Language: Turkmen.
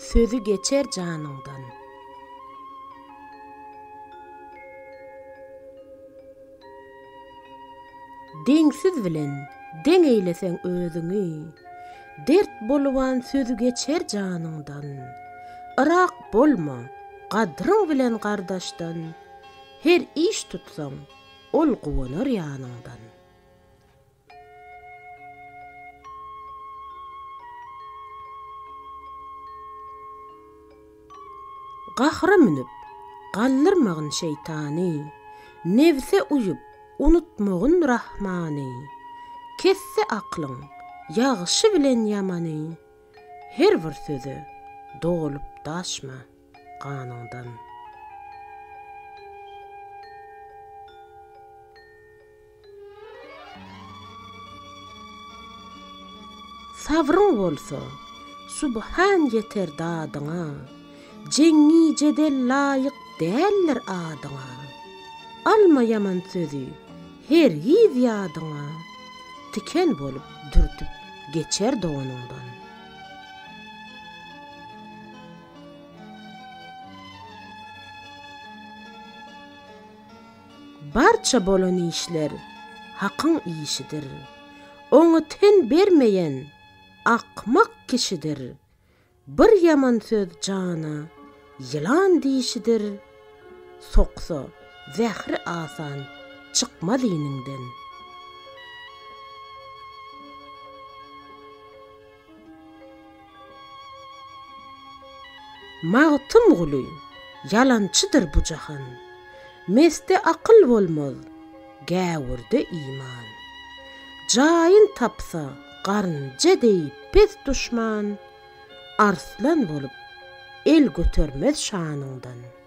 sözi geçer janyňdan. Deňsiz bilen deň eýleseň özüňi, Dert boluban sözi geçer janyňdan. Yrak bolma, gadryň bilen gardaşdan, Her iş tutsaň, ol guwanar ýanyňdan. Gahra münüp, galdyrmagyn şeýtany, Nebse uýup, unutmagyn Rahmany. Kesse aklyň, ýagşy bilen ýamany, Her bir söze dolup-daşma. Ganyňdan. Sabryň bolsa, Subhan ýeter dadyňa, Jeňňi-jedel laýyk däldir adyňa. Alma ýaman sözi hergiz ýadyňa, Tiken bolup dürtüp geçer donuňdan. Barça bolan işler Hakyň işidir. Oňa ten bermeýän akmak kişidir. Bir ýaman söz jana ýylan dişidir, Soksa, zähri asan çykmaz iniňden. Magtymguly, ýalançydyr bu jahan. Mesde akyl bolmaz, gäwürde iman. Jaýyn tapsa garynja deý pes duşman, Arslan bolup, el götermez şanyňdan.